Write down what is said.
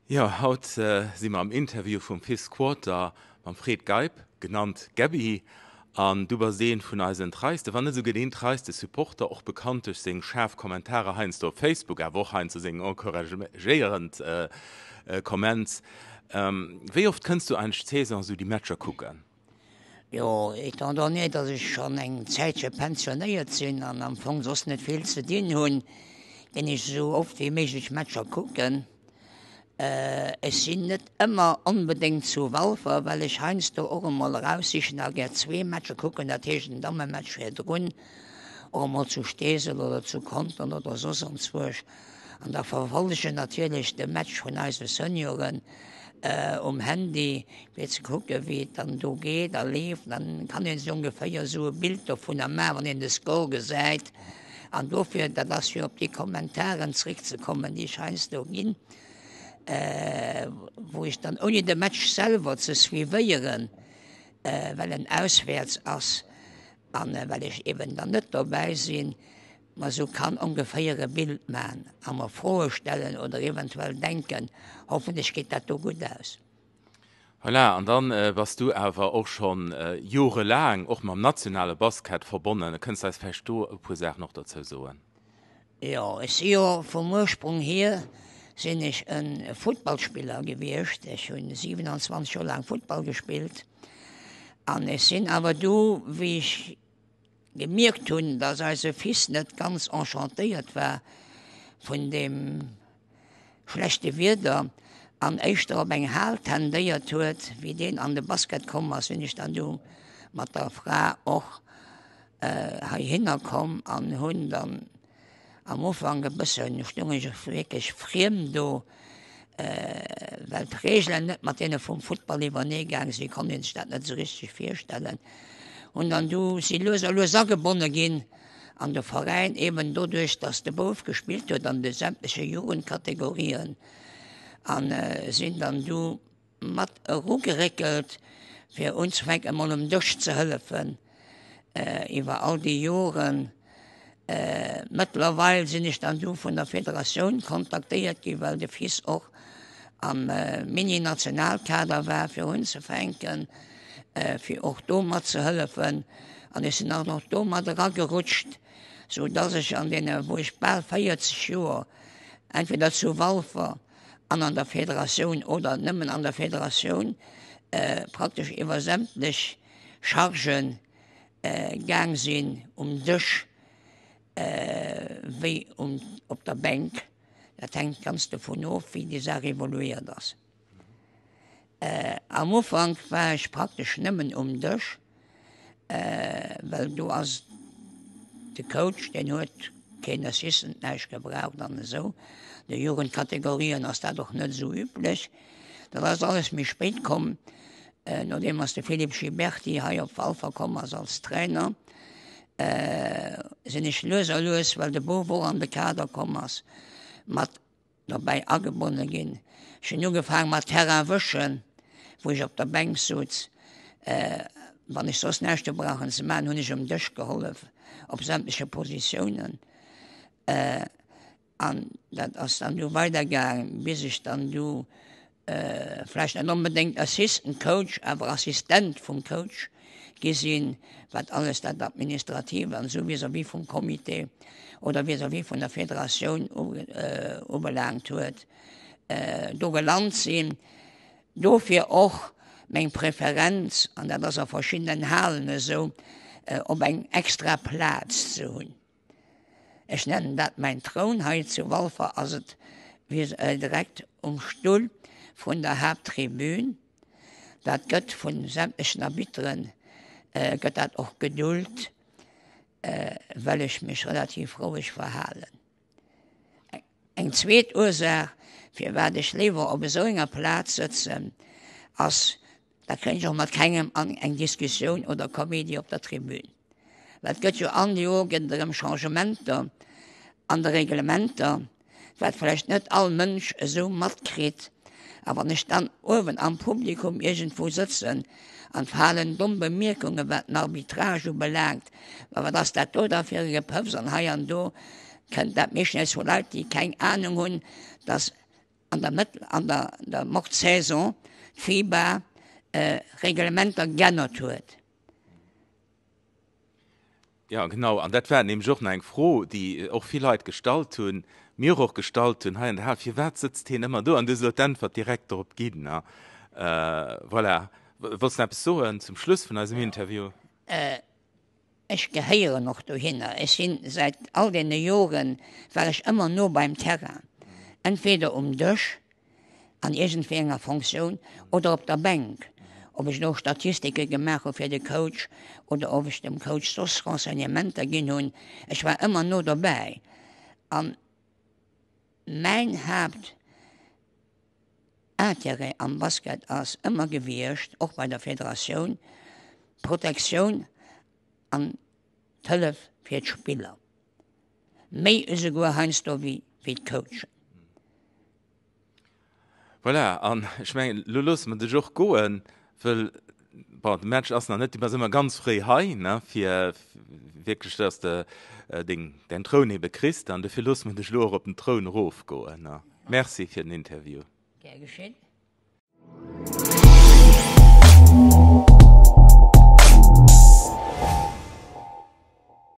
Jo, haut si mer am Interview vum Fifth Quarter mam Fred Geib, genannt Gabby. An du bass een vun eisen treiste, wann net esouguer deen treiste Supporter, och bekannt duerch seng schaarf Kommentarer heiansdo op Facebook, awer och heiansdo seng encouragéierend Comments. Wéi oft kënns du eigentlech d'Saison esou déi Matcher kucken? Jo, étant donné, dass ech schonn eng Zäitche pensionéiert sinn an am Fong soss net vill ze dinn hunn, ginn ech esou oft wéi méiglech Matcher kucken. Ech sinn net ëmmer onbedéngt zu Walfer, well ech heiansdo och emol eraussichen a gär zwee Matcher kucken, dat heescht en Dammematch virdrun, och emol zu Steesel oder zu Contern oder soss anzwousch. An da verfollege natierlech de Match vun eise Senioren um Handy, fir ze kucken, wéi et dann do geet a leeft. Dann kann ee sech ongeféier esou e Bild dovunner maachen, wann een de Score gesäit. An dofir, dat ass fir op déi Kommentaren zréckzekommen, déi ech heiansdo ginn, wou ech dann, ouni de Match selwer ze suivéieren, well en auswäerts ass an well ech eben dann net dobäi sinn, Mer sou kann ongeféier e Bild man a mer Froe stellen oder eventuell denken, hoffentlech geet dat do gutt aus. Voilà, an dann bass du awer och schonn jorelaang och mam nationale Basket verbonnen. Kënns de eis vläicht do e puer Saachen och dozou soen? Jo, ech si jo vum Ursprung hier sinn ech e Futtballspiller gewiescht. Ech hunn 27 Joer laang Futtball gespillt an ech sinn awer du wéi ech Gemierkt hunn, dass eise Fils net ganz enchantéiert war vun deem schlechte Wieder an éischter op eng Hal tendéiert huet. Wéi deen an de Basket komm ass, sinn ech dann du mat der Fra och heihinner komm an hunn dann Am Ufank e bëssen stoung ech och wierklech friem do, well d'Reegelen net mat deene vum Futtball iwwernee gaang sinn, konnt een sech dat net esou richteg virstellen. Hunn dann du si lues a lues agebonne ginn an de Veräin, eben doduerch, datt de Bouf gespillt huet an de sämtleche Jugendkategorien an sinn dann du mat erugeréckelt, fir unzefänken emol um Dësch ze hëllefen iwwer all déi Joren. Mëttlerweil sinn ech dann du vun der Federatioun kontaktéiert ginn, well de Fils och am Mini-Nationalkader war, fir unzefänken, fir och do mat ze hëllefen. An ech sinn dann och do mat eragerutscht, sou dass ech an deene, wou ech bal 40 Joer entweder zu Walfer an an der Federatioun oder nëmmen an der Federatioun praktesch iwwer sämtlech Chargen gaang sinn, um Dësch wéi op der Bänk. Dat hänkt ganz dovun of, wéi déi Saach evoluéiert ass. Am Ufank war ech praktesch nëmmen um Dësch, well do ass de Coach, deen huet keen Assistant, näischt gebraucht an esou. De Jugendkategorien ass dat och net esou üblech. Dat ass alles méi spéit komm, nodeem ass de Philippe Giberti hei op Walfer komm ass als Trainer, sinn ech lues a lues, well de Bouf och an de Kader komm ass, mat Dobäi agebonne ginn. Ech hunn ugefaang mat Terrain wëschen, wou ech op der Bänk sutz. Wann ech soss näischt hu brauchen ze maachen, hunn ech um Dësch gehollef op sämtleche Positiounen. An dat ass dann du weidergaang, bis ech dann du vläicht net onbedéngt Assistant Coach, awer Assistent vum Coach gi sinn, wat alles dat Administratiivt an esou vis-à-vis vum Comité oder vis-à-vis vun der Federatioun ubelaangt huet, do gelant sinn. Dofir och meng Preferenz, an dat ass a verschiddenen Halen esou, op eng extra Plaz ze hunn. Ech nennen dat mäin Troun. Hei zu Walfer ass et direkt um Stull vun der Haapttribün. Dat gëtt vu sämtlechen Arbitteren gëtt dat och gedult, well ech mech relativ roueg verhalen. Eng zweet Ursaach, firwat ech léiwer op esou enger Plaz sëtzen, ass, da kréien ech och mat kengem an eng Diskussioun oder Kaméidi op der Tribün. Well et gëtt jo all Joer gëtt et erëm Changementer an de Reglementer, wat vläicht net all Mënsch esou matkritt. A wann ech dann uewen am Publikum iergendwou sëtzen an falen domm Bemierkunge wat den Arbitrage ubelaangt, ma wat ass dat do da fir e Gepëffs an hei an do, kënnt dat meeschtens vu Leit, déi keng Anung hunn, dass. An der Mëtt, an der der Mordsaison d'FIBA Reglementer g'ännert huet. Jo, genau. An dat war nämlech och nach eng Fro, déi och vill Leit gestallt hunn, mir och gestallt hunn hei an der Hal, Firwat sëtzt hien ëmmer do? An du hues elo d'Äntwert direkt dorop ginn. Voilà. Wollts de nach eppes soen zum Schluss vun eisem Interview? Ech gehéieren och dohinner. Ech sinn säit all deene Joren, war ech ëmmer no beim Terrain, entweder um Dësch an iergendwéi enger Fonctioun oder op der Bänk, ob ech elo Statistike gemaach hu fir de Coach oder ob ech dem Coach soss Renseignementer ginn hunn, ech war ëmmer no dobäi. A mäin Haaptintérêt am Basket ass ëmmer gewiescht, och bei der Federatioun, d'Protektioun an d'Hëllef fir d'Spiller, méi esouguer heiansdo wéi d'Coachen. Voilà, an ech mengen, elo loosse mer dech och goen, wëll, bon, de Match ass nach net, du bass ëmmer ganz fréi hei, ne, fir wierklech, dass de deng, däin Troun ebe kriss. An dofir loosse mer dech elo och op den Troun erofgoen, ne. Merci fir den Interview. Gär geschétt.